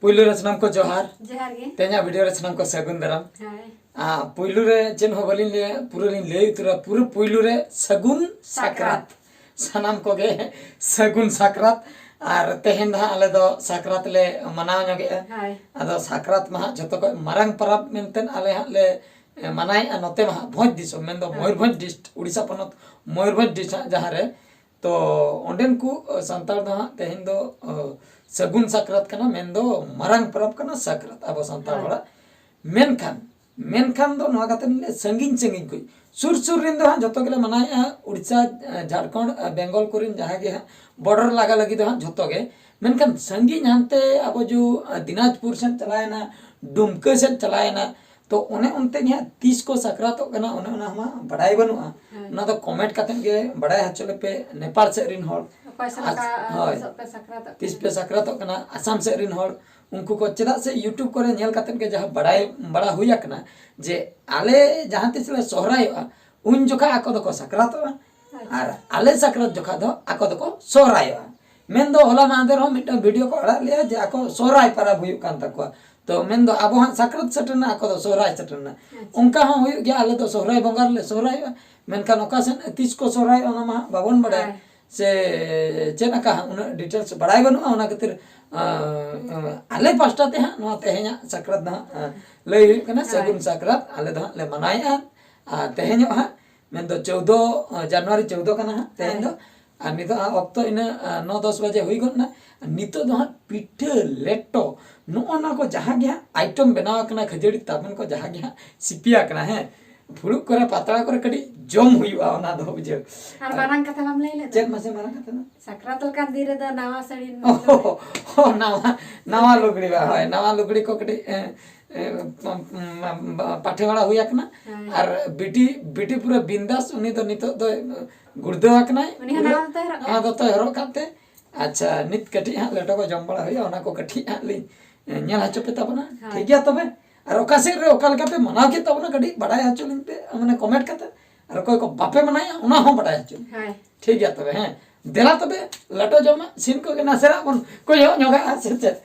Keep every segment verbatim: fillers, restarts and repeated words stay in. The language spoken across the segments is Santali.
ᱯᱩᱭᱞᱩ ᱨᱮ ᱥᱟᱱᱟᱢ ᱠᱚ ᱡᱚᱦᱟᱨ᱾ ᱡᱚᱦᱟᱨ ᱜᱮ᱾ ᱛᱮᱦᱮᱧᱟᱜ ᱵᱷᱤᱰᱤᱭᱳ ᱨᱮ ᱥᱟᱱᱟᱢ ᱠᱚ ᱥᱟᱹᱜᱩᱱ ᱫᱟᱨᱟᱢ᱾ ᱦᱳᱭ᱾ ᱟᱨ ᱯᱩᱭᱞᱩ ᱨᱮ ᱪᱮᱫ ᱦᱚᱸ ᱵᱟᱹᱞᱤᱧ ᱞᱟᱹᱭᱟ, ᱯᱩᱨᱟᱹ ᱞᱤᱧ ᱞᱟᱹᱭ ᱩᱛᱟᱹᱨᱟ᱾ ᱯᱩᱨᱟᱹ ᱯᱩᱭᱞᱩ ᱨᱮ ᱥᱟᱹᱜᱩᱱ ᱥᱟᱠᱨᱟᱛ᱾ ᱥᱟᱠᱨᱟᱛ᱾ ᱥᱟᱱᱟᱢ ᱠᱚᱜᱮ ᱥᱟᱹᱜᱩᱱ ᱥᱟᱠᱨᱟᱛ᱾ ᱟᱨ ᱛᱮᱦᱮᱧ ᱫᱚ ᱦᱟᱸᱜ ᱟᱞᱮ ᱫᱚ ᱥᱟᱠᱨᱟᱛ ᱞᱮ ᱢᱟᱱᱟᱣ ᱧᱚᱜᱮᱜᱼᱟ᱾ ᱦᱳᱭ᱾ ᱟᱫᱚ ᱥᱟᱠᱨᱟᱛ ᱢᱟ ᱦᱟᱸᱜ ᱡᱷᱚᱛᱚ ᱠᱷᱚᱱ ᱢᱟᱨᱟᱝ ᱯᱚᱨᱚᱵᱽ ᱢᱮᱱᱛᱮ ᱟᱞᱮ ᱦᱟᱸᱜ ᱞᱮ ᱢᱟᱱᱟᱣᱮᱜᱼᱟ ᱱᱚᱛᱮ ᱢᱟ ᱦᱟᱸᱜ ᱵᱷᱚᱸᱡᱽ ᱫᱤᱥᱚᱢ, ᱢᱮᱱᱫᱚ ᱦᱳᱭ᱾ ᱢᱚᱭᱩᱨᱵᱷᱚᱸᱡᱽ ᱰᱤᱥᱴ, ᱩᱲᱤᱥᱥᱟ ᱯᱚᱱᱚᱛ ᱢᱚᱭᱩᱨᱵᱷᱚᱸᱡᱽ ᱰᱤᱥᱴ ᱦᱟᱸᱜ ᱡᱟᱦᱟᱸ ᱨᱮ᱾ ᱛᱚ ᱚᱸᱰᱮᱱ ᱠᱚ ᱥᱟᱱᱛᱟᱲ ᱫᱚ ᱦᱟᱸᱜ ᱛᱮᱦᱮᱧ ᱫᱚ ᱥᱟᱹᱜᱩᱱ ᱥᱟᱠᱨᱟᱛ ᱠᱟᱱᱟ, ᱢᱮᱱᱫᱚ ᱢᱟᱨᱟᱝ ᱯᱚᱨᱚᱵᱽ ᱠᱟᱱᱟ ᱥᱟᱠᱨᱟᱛ ᱟᱵᱚ ᱥᱟᱱᱛᱟᱲ ᱦᱳᱭ᱾ ᱦᱚᱲᱟᱜ᱾ ᱢᱮᱱᱠᱷᱟᱱ ᱢᱮᱱᱠᱷᱟᱱ ᱫᱚ ᱱᱚᱣᱟ ᱠᱟᱛᱷᱟ ᱞᱤᱧ ᱞᱟᱹᱭᱟ, ᱥᱟᱺᱜᱤᱧ ᱥᱟᱺᱜᱤᱧ ᱠᱷᱚᱱ, ᱥᱩᱨ ᱥᱩᱨ ᱨᱮᱱ ᱫᱚ ᱦᱟᱸᱜ ᱡᱷᱚᱛᱚ ᱜᱮᱞᱮ ᱢᱟᱱᱟᱣᱮᱫᱼᱟ᱾ ᱩᱲᱤᱥᱥᱟ, ᱡᱷᱟᱲᱠᱷᱚᱸᱰ, ᱵᱮᱝᱜᱚᱞ ᱠᱚᱨᱮᱱ ᱡᱟᱦᱟᱸ ᱜᱮ ᱦᱟᱸᱜ ᱵᱚᱰᱟᱨ ᱞᱟᱜᱟ ᱞᱟᱹᱜᱤᱫ ᱫᱚ ᱦᱟᱸᱜ ᱡᱷᱚᱛᱚ ᱜᱮ᱾ ᱢᱮᱱᱠᱷᱟᱱ ᱥᱟᱺᱜᱤᱧ ᱦᱟᱱᱛᱮ ᱟᱵᱚ ᱡᱩ ᱫᱤᱱᱟᱡᱽᱯᱩᱨ ᱥᱮᱫ ᱪᱟᱞᱟᱣᱮᱱᱟ, ᱰᱩᱢᱠᱟᱹ ᱥᱮᱫ ᱪᱟᱞᱟᱣᱮᱱᱟ, ᱛᱚ ᱚᱱᱮ ᱚᱱᱛᱮ ᱜᱮ ᱦᱟᱸᱜ ᱛᱤᱥ ᱠᱚ ᱥᱟᱠᱨᱟᱛᱚᱜ ᱠᱟᱱᱟ, ᱚᱱᱮ ᱚᱱᱟ ᱢᱟ ᱵᱟᱰᱟᱭ ᱵᱟᱹᱱᱩᱜᱼᱟ᱾ ᱦᱳᱭ᱾ ᱚᱱᱟ ᱫᱚ ᱠᱚᱢᱮᱱᱴ ᱠᱟᱛᱮᱫ ᱜᱮ ᱵᱟᱰᱟᱭ ᱦᱚᱪᱚ ᱞᱮᱯᱮ᱾ ᱱᱮᱯᱟᱞ ᱥᱮᱫ ᱨᱮᱱ ᱦᱚᱲ, ᱚᱠᱚᱭ ᱥᱮᱫ ᱟᱥ- ᱞᱮᱠᱟ ᱦᱳᱭ᱾ ᱛᱤᱥᱚᱜ ᱯᱮ ᱥᱟᱠᱨᱟᱛᱚᱜ ᱛᱤᱥ ᱠᱟᱱᱟ? ᱯᱮ ᱥᱟᱠᱨᱟᱛᱚᱜ ᱠᱟᱱᱟ, ᱟᱥᱟᱢ ᱥᱮᱫ ᱨᱮᱱ ᱦᱚᱲ, ᱩᱱᱠᱩ ᱠᱚ, ᱪᱮᱫᱟᱜ ᱥᱮ YouTube ᱠᱚᱨᱮ ᱧᱮᱞ ᱠᱟᱛᱮᱫ ᱜᱮ ᱡᱟᱦᱟᱸ ᱵᱟᱲᱟᱭ ᱵᱟᱲᱟ ᱦᱩᱭ ᱟᱠᱟᱱᱟ ᱡᱮ ᱟᱞᱮ ᱡᱟᱦᱟᱸ ᱛᱤᱥ ᱞᱮ ᱥᱚᱦᱨᱟᱭᱚᱜᱼᱟ, ᱩᱱ ᱡᱚᱠᱷᱟ ᱟᱠᱚ ᱫᱚᱠᱚ ᱥᱟᱠᱨᱟᱛᱚᱜᱼᱟ᱾ ᱟᱪᱪᱷᱟ᱾ ᱟᱨ ᱟᱞᱮ ᱥᱟᱠᱨᱟᱛ ᱡᱚᱠᱷᱟ ᱫᱚ ᱟᱠᱚ ᱫᱚᱠᱚ ᱥᱚᱦᱨᱟᱭᱚᱜᱼᱟ᱾ ᱢᱮᱱᱫᱚ ᱦᱚᱞᱟ ᱢᱟᱦᱫᱮᱨ ᱦᱚᱸ ᱢᱤᱫᱴᱟᱝ ᱵᱷᱤᱰᱤᱭᱳ ᱠᱚ ᱟᱲᱟᱜ ᱞᱮᱜᱼᱟ ᱡᱮ ᱟᱠᱚ ᱥᱚᱦᱨᱟᱭ ᱯᱟᱨᱟᱵᱽ ᱦᱩᱭᱩᱜ ᱠᱟᱱ ᱛᱟᱠᱚᱣᱟ᱾ ᱛᱚ ᱢᱮᱱᱫᱚ ᱟᱵᱚ ᱦᱟᱸᱜ ᱥᱟᱠᱨᱟᱛ ᱥᱮᱴᱮᱨᱱᱟ, ᱟᱠᱚ ᱫᱚ ᱥᱚᱦᱨᱟᱭ ᱥᱮᱴᱮᱨᱱᱟ᱾ ᱟᱪᱪᱷᱟ᱾ ᱚᱱᱠᱟ ᱦᱚᱸ ᱦᱩᱭᱩᱜ ᱜᱮᱭᱟ, ᱟᱞᱮ ᱫᱚ ᱥᱚᱦᱨᱟᱭ ᱵᱚᱸᱜᱟ ᱨᱮᱞᱮ ᱥᱚᱦᱨᱟᱭᱚᱜᱼᱟ᱾ ᱢᱮᱱᱠᱷᱟᱱ ᱚᱠᱟ ᱥᱮᱫ ᱛᱤᱥ ᱠᱚ ᱥᱚᱦᱨᱟᱭᱚᱜᱼᱟ ᱚᱱᱟ ᱢᱟ ᱦᱟᱸᱜ ᱵᱟᱵᱚᱱ ᱵᱟᱲᱟᱭᱟ᱾ ᱦᱳᱭ᱾ ᱥᱮ ᱪᱮᱫ ᱞᱮᱠᱟ ᱦᱟᱸᱜ ᱩᱱᱟᱹᱜ ᱰᱤᱴᱮᱞᱥ ᱵᱟᱲᱟᱭ ᱵᱟᱹᱱᱩᱜᱼᱟ, ᱚᱱᱟ ᱠᱷᱟᱹᱛᱤᱨ, ᱟᱸ, ᱟᱞᱮ ᱯᱟᱥᱴᱟ ᱛᱮ ᱦᱟᱸᱜ ᱱᱚᱣᱟ ᱛᱮᱦᱮᱧᱟᱜ ᱥᱟᱠᱨᱟᱛ ᱫᱚ ᱦᱟᱸᱜ, ᱟᱸ, ᱞᱟᱹᱭ ᱦᱩᱭᱩᱜ ᱠᱟᱱᱟ᱾ ᱦᱳᱭ᱾ ᱥᱟᱹᱜᱩᱱ ᱥᱟᱠᱨᱟᱛ ᱟᱞᱮ ᱫᱚ ᱦᱟᱸᱜ ᱞᱮ ᱢᱟᱱᱟᱣᱮᱫᱼᱟ᱾ ᱟᱨ ᱛᱮᱦᱮᱧᱚᱜ ᱦᱟᱸᱜ ᱢᱮᱱᱫᱚ ᱪᱳᱫᱽᱫᱳ ᱡᱟᱱᱩᱣᱟᱨᱤ ᱪᱳᱫᱽᱫᱳ ᱠᱟᱱᱟ ᱦᱟᱸᱜ ᱛᱮᱦᱮᱧ ᱫᱚ᱾ ᱦᱳᱭ᱾ ᱟᱨ ᱱᱤᱛᱚᱜ ᱦᱟᱸᱜ ᱚᱠᱛᱚ ᱤᱱᱟᱹ, ᱟᱸ, ᱱᱚ ᱫᱚᱥ ᱵᱟᱡᱮ ᱦᱩᱭ ᱜᱚᱫ ᱮᱱᱟ᱾ ᱟᱨ ᱱᱤᱛᱚᱜ ᱫᱚ ᱦᱟᱸᱜ ᱯᱤᱴᱷᱟᱹ, ᱞᱮᱴᱚ, ᱱᱚᱜᱼᱚ ᱱᱚᱣᱟ ᱠᱚ ᱡᱟᱦᱟᱸ ᱜᱮ ᱦᱟᱸᱜ ᱟᱭᱴᱮᱢ ᱵᱮᱱᱟᱣ ᱟᱠᱟᱱᱟ, ᱠᱷᱟᱹᱡᱟᱹᱲᱤ ᱛᱟᱵᱮᱱ ᱠᱚ ᱡᱟᱦᱟᱸ ᱜᱮ ᱦᱟᱸᱜ ᱥᱤᱯᱤ ᱟᱠᱟᱱᱟ, ᱦᱮᱸ, ᱯᱷᱩᱲᱩᱜ ᱠᱚᱨᱮ ᱯᱟᱛᱲᱟ ᱠᱚᱨᱮ ᱠᱟᱹᱴᱤᱡ ᱡᱚᱢ ᱦᱩᱭᱩᱜᱼᱟ, ᱚᱱᱟ ᱫᱚ ᱵᱩᱡᱷᱟᱹᱣ᱾ ᱟᱨ ᱢᱟᱨᱟᱝ ᱠᱟᱛᱷᱟ ᱵᱟᱢ ᱞᱟᱹᱭ ᱞᱮᱫ ᱪᱮᱫ? ᱛᱟᱦᱮᱸᱫ? ᱢᱟᱥᱮ ᱢᱟᱨᱟᱝ ᱠᱟᱛᱷᱟ ᱫᱚ? ᱥᱟᱠᱨᱟᱛ ᱞᱮᱠᱟᱱ ᱫᱤᱱ ᱨᱮᱫᱚ ᱱᱟᱣᱟ ᱥᱟᱹᱲᱤ ᱚ, ᱚ, ᱱᱟᱣᱟ, ᱱᱟᱣᱟ ᱞᱩᱜᱽᱲᱤ ᱵᱟ, ᱦᱳᱭ, ᱱᱟᱣᱟ ᱞᱩᱜᱽᱲᱤ ᱠᱚ ᱠᱟᱹᱴᱤᱡ, ᱮ, ᱮ, ᱯᱟᱴᱷᱮ ᱵᱟᱲᱟ ᱦᱩᱭ ᱟᱠᱟᱱᱟ᱾ ᱦᱳᱭ᱾ ᱟᱨ ᱵᱤᱴᱤ, ᱵᱤᱴᱤ ᱯᱩᱨᱟᱹ ᱵᱤᱱᱫᱟᱥ, ᱩᱱᱤ ᱫᱚ ᱱᱤᱛᱚᱜ ᱫᱚ ᱜᱩᱲᱫᱟᱹᱣ ᱟᱠᱟᱱᱟᱭ᱾ ᱩᱱᱤ ᱦᱚᱸ ᱯᱩᱨᱟᱹ ᱱᱟᱣᱟ ᱫᱚᱛᱚᱭ ᱦᱚᱨᱚᱜ ᱠᱟᱜᱼᱟ᱾ ᱱᱟᱣᱟ ᱫᱚᱛᱚᱭ ᱦᱚᱨᱚᱜ ᱠᱟᱜ ᱛᱮ᱾ ᱟᱪᱪᱷᱟ, ᱱᱤᱛ ᱠᱟᱹᱴᱤᱡ ᱦᱟᱸᱜ ᱞᱮᱴᱚ ᱠᱚ ᱡᱚᱢ ᱵᱟᱲᱟ ᱦᱩᱭᱩᱜᱼᱟ, ᱚᱱᱟ ᱠᱚ ᱠᱟᱹᱴᱤᱡ ᱦᱟᱸᱜ ᱞᱤᱧ, ᱮ, ᱧᱮᱞ ᱦᱚᱪᱚ ᱯᱮ ᱛᱟᱵᱚᱱᱟ᱾ ᱦᱳᱭ᱾ ᱴᱷᱤᱠ ᱜᱮᱭᱟ ᱛᱚᱵᱮ? ᱟᱨ ᱚᱠᱟ ᱥᱮᱫ ᱨᱮ ᱚᱠᱟ ᱞᱮᱠᱟ ᱯᱮ ᱢᱟᱱᱟᱣ ᱠᱮᱫ ᱛᱟᱵᱚᱱᱟ, ᱠᱟᱹᱴᱤᱡ ᱵᱟᱲᱟᱭ ᱦᱚᱪᱚ ᱞᱤᱧ ᱯᱮ, ᱢᱟᱱᱮ ᱠᱚᱢᱮᱱᱴ ᱠᱟᱛᱮ᱾ ᱟᱨ ᱚᱠᱚᱭ ᱠᱚ ᱵᱟᱯᱮ ᱢᱟᱱᱟᱭᱟ, ᱚᱱᱟ ᱦᱚᱸ ᱵᱟᱲᱟᱭ ᱦᱚᱪᱚ ᱞᱤᱧ᱾ ᱦᱳᱭ᱾ ᱴᱷᱤᱠ ᱜᱮᱭᱟ ᱛᱚᱵᱮ, ᱦᱮᱸ᱾ ᱫᱮᱞᱟ ᱛᱚᱵᱮ, ᱞᱮᱴᱚ ᱡᱚᱢᱟᱜ ᱥᱤᱱ ᱠᱚᱜᱮ ᱱᱟᱥᱮᱱᱟᱜ ᱵᱚᱱ ᱠᱚᱭᱚᱜ ᱧᱚᱜᱟᱜᱼᱟ, ᱥᱮ ᱪᱮᱫ?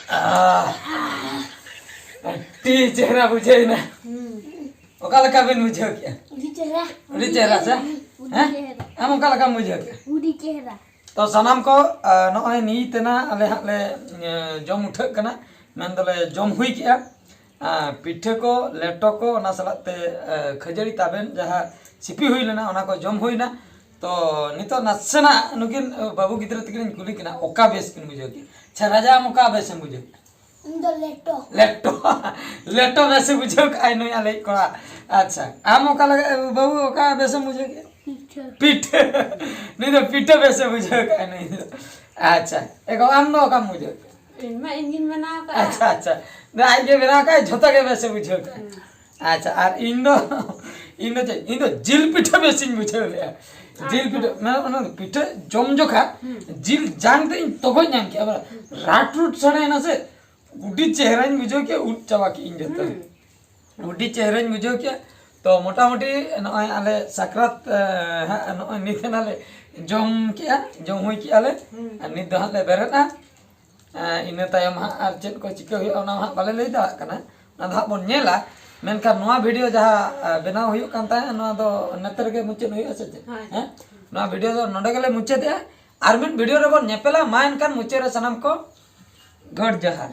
ᱟᱦ, ᱟᱹᱰᱤ ᱪᱮᱦᱨᱟ ᱵᱩᱡᱷᱟᱹᱣ ᱮᱱᱟ᱾ ᱚᱠᱟ ᱞᱮᱠᱟ ᱵᱤᱱ ᱵᱩᱡᱷᱟᱹᱣ ᱠᱮᱜᱼᱟ? ᱟᱹᱰᱤ ᱪᱮᱦᱨᱟ᱾ ᱟᱹᱰᱤ ᱪᱮᱦᱨᱟ ᱥᱮ? ᱟᱹᱰᱤ ᱦᱮᱸ? ᱪᱮᱦᱨᱟ᱾ ᱟᱢ ᱚᱠᱟ ᱞᱮᱠᱟᱢ ᱵᱩᱡᱷᱟᱹᱣ ᱠᱮᱜᱼᱟ? ᱟᱹᱰᱤ ᱪᱮᱦᱨᱟ᱾ ᱛᱚ ᱥᱟᱱᱟᱢ ᱠᱚ, ᱟ, ᱱᱚᱜᱼᱚᱭ ᱱᱤᱛ ᱮᱱᱟ ᱟᱞᱮ ᱦᱟᱸᱜ ᱞᱮ, ᱮ, ᱡᱚᱢ ᱩᱴᱷᱟᱹᱜ ᱠᱟᱱᱟ, ᱢᱮᱱ ᱫᱚᱞᱮ ᱡᱚᱢ ᱦᱩᱭ ᱠᱮᱜᱼᱟ᱾ ᱟ, ᱯᱤᱴᱷᱟᱹ ᱠᱚ, ᱞᱮᱴᱚ ᱠᱚ, ᱚᱱᱟ ᱥᱟᱞᱟᱜ ᱛᱮ, ᱮ, ᱠᱷᱟᱹᱡᱟᱹᱲᱤ ᱛᱟᱵᱮᱱ ᱡᱟᱦᱟᱸ ᱥᱤᱯᱤ ᱦᱩᱭ ᱞᱮᱱᱟ, ᱚᱱᱟ ᱠᱚ ᱡᱚᱢ ᱦᱩᱭᱱᱟ᱾ ᱛᱚ ᱱᱤᱛᱚᱜ ᱱᱟᱥᱮᱱᱟᱜ ᱱᱩᱠᱤᱱ, ᱮ, ᱵᱟᱹᱵᱩ ᱜᱤᱫᱽᱨᱟᱹ ᱛᱟᱹᱠᱤᱱ ᱤᱧ ᱠᱩᱞᱤ ᱠᱤᱱᱟ, ᱚᱠᱟ ᱵᱮᱥ ᱠᱤᱱ ᱵᱩᱡᱷᱟᱹᱣ ᱠᱮᱜᱼᱟ? ᱟᱪᱪᱷᱟ ᱨᱟᱡᱟ, ᱟᱢ ᱚᱠᱟ ᱵᱮᱥᱮᱢ ᱵᱩᱡᱷᱟᱹᱣ ᱠᱮᱜᱼᱟ? ᱤᱧ ᱫᱚ ᱞᱮᱴᱚ᱾ ᱞᱮᱴᱚ᱾ ᱞᱮᱴᱚ ᱵᱮᱥᱮ ᱵᱩᱡᱷᱟᱹᱣ ᱠᱟᱜᱼᱟᱭ ᱱᱩᱭ ᱟᱞᱮᱭᱤᱡ ᱠᱚᱲᱟ᱾ ᱟᱪᱪᱷᱟ, ᱟᱢ ᱚᱠᱟ ᱞᱮᱠᱟ, ᱵᱟᱹᱵᱩ, ᱚᱠᱟ ᱵᱮᱥᱮᱢ ᱵᱩᱡᱷᱟᱹᱣ ᱠᱮᱜᱼᱟ? ᱯᱤᱴᱷᱟᱹ᱾ ᱯᱤᱴᱷᱟᱹ᱾ ᱱᱩᱭ ᱫᱚ ᱯᱤᱴᱷᱟᱹ ᱵᱮᱥᱮ ᱵᱩᱡᱷᱟᱹᱣ ᱠᱟᱜᱼᱟᱭ ᱱᱩᱭ ᱫᱚ᱾ ᱟᱪᱪᱷᱟ, ᱮᱜᱳ, ᱟᱢ ᱫᱚ ᱚᱠᱟᱢ ᱵᱩᱡᱷᱟᱹᱣ ᱠᱮᱜᱼᱟ? ᱤᱧ ᱢᱟ ᱤᱧ ᱜᱤᱧ ᱵᱮᱱᱟᱣ ᱠᱟᱜᱼᱟ᱾ ᱟᱪᱪᱷᱟ, ᱟᱪᱪᱷᱟ᱾ ᱫᱟ ᱟᱡ ᱜᱮ ᱵᱮᱱᱟᱣ ᱠᱟᱜᱼᱟᱭ, ᱡᱷᱚᱛᱚ ᱜᱮ ᱵᱮᱥᱮ ᱵᱩᱡᱷᱟᱹᱣ ᱠᱟᱜᱼᱟ᱾ ᱦᱩᱸ᱾ ᱟᱪᱪᱷᱟ, ᱟᱨ ᱤᱧ ᱫᱚ, ᱤᱧ ᱫᱚ ᱪᱮᱫ? ᱤᱧ ᱫᱚ ᱡᱤᱞ ᱯᱤᱴᱷᱟᱹ ᱵᱮᱥᱤᱧ ᱵᱩᱡᱷᱟᱹᱣ ᱞᱮᱜᱼᱟ᱾ ᱡᱤᱞ ᱯᱤᱴᱷᱟᱹ, ᱢᱟᱱᱮ ᱚᱱᱟ ᱯᱤᱴᱷᱟᱹ ᱡᱚᱢ ᱡᱚᱠᱷᱟ ᱦᱩᱸ᱾ ᱡᱤᱞ ᱡᱟᱝ ᱛᱮ ᱤᱧ ᱛᱚᱜᱚᱡ ᱧᱟᱢ ᱠᱮᱜᱼᱟ, ᱵᱟᱲᱟ ᱨᱟᱴ ᱨᱩᱴ ᱥᱟᱰᱮᱭᱮᱱᱟ ᱥᱮ, ᱟᱹᱰᱤ ᱪᱮᱦᱨᱟᱧ ᱵᱩᱡᱷᱟᱹᱣ ᱠᱮᱜᱼᱟ, ᱩᱫ ᱪᱟᱵᱟ ᱠᱮᱜᱼᱟᱹᱧ ᱡᱚᱛᱚ᱾ ᱦᱩᱸ᱾ ᱟᱹᱰᱤ ᱪᱮᱦᱨᱟᱧ ᱵᱩᱡᱷᱟᱹᱣ ᱠᱮᱜᱼᱟ᱾ ᱛᱚ ᱢᱚᱴᱟᱢᱩᱴᱤ ᱱᱚᱜᱼᱚᱭ ᱟᱞᱮ ᱥᱟᱠᱨᱟᱛ, ᱮ, ᱦᱟᱸᱜ ᱱᱚᱜᱼᱚᱭ ᱱᱤᱛ ᱮᱱᱟᱞᱮ ᱡᱚᱢ ᱠᱮᱜᱼᱟ, ᱡᱚᱢ ᱦᱩᱭ ᱠᱮᱜᱼᱟ ᱞᱮ᱾ ᱦᱩᱸ᱾ ᱟᱨ ᱱᱤᱛ ᱫᱚ ᱦᱟᱸᱜ ᱞᱮ ᱵᱮᱨᱮᱫᱼᱟ᱾ ᱮ, ᱤᱱᱟᱹ ᱛᱟᱭᱚᱢ ᱦᱟᱸᱜ ᱟᱨ ᱪᱮᱫ ᱠᱚ ᱪᱤᱠᱟᱹ ᱦᱩᱭᱩᱜᱼᱟ, ᱚᱱᱟ ᱦᱟᱸᱜ ᱵᱟᱞᱮ ᱞᱟᱹᱭ ᱫᱟᱲᱮᱭᱟᱜ ᱠᱟᱱᱟ᱾ ᱚᱱᱟ ᱫᱚ ᱦᱟᱸᱜ ᱵᱚᱱ ᱧᱮᱞᱟ᱾ ᱢᱮᱱᱠᱷᱟᱱ ᱱᱚᱣᱟ ᱵᱷᱤᱰᱤᱭᱳ ᱡᱟᱦᱟᱸ, ᱮ, ᱵᱮᱱᱟᱣ ᱦᱩᱭᱩᱜ ᱠᱟᱱ ᱛᱟᱦᱮᱸᱫ, ᱱᱚᱣᱟ ᱫᱚ ᱱᱚᱛᱮ ᱨᱮᱜᱮ ᱢᱩᱪᱟᱹᱫ ᱦᱩᱭᱩᱜᱼᱟ ᱥᱮ ᱪᱮᱫ? ᱦᱳᱭ᱾ ᱦᱮᱸ? ᱱᱚᱣᱟ ᱵᱷᱤᱰᱤᱭᱳ ᱫᱚ ᱱᱚᱰᱮ ᱜᱮᱞᱮ ᱢᱩᱪᱟᱹᱫᱮᱜᱼᱟ᱾ ᱟᱨ ᱢᱤᱫ ᱵᱷᱤᱰᱤᱭᱳ ᱨᱮᱵᱚᱱ ᱧᱮᱯᱮᱞᱟ᱾ ᱢᱟ ᱮᱱᱠᱷᱟᱱ ᱢᱩᱪᱟᱹᱫ ᱨᱮ ᱥᱟᱱᱟᱢ ᱠᱚ ᱜᱚᱰ ᱡᱚᱦᱟᱨ᱾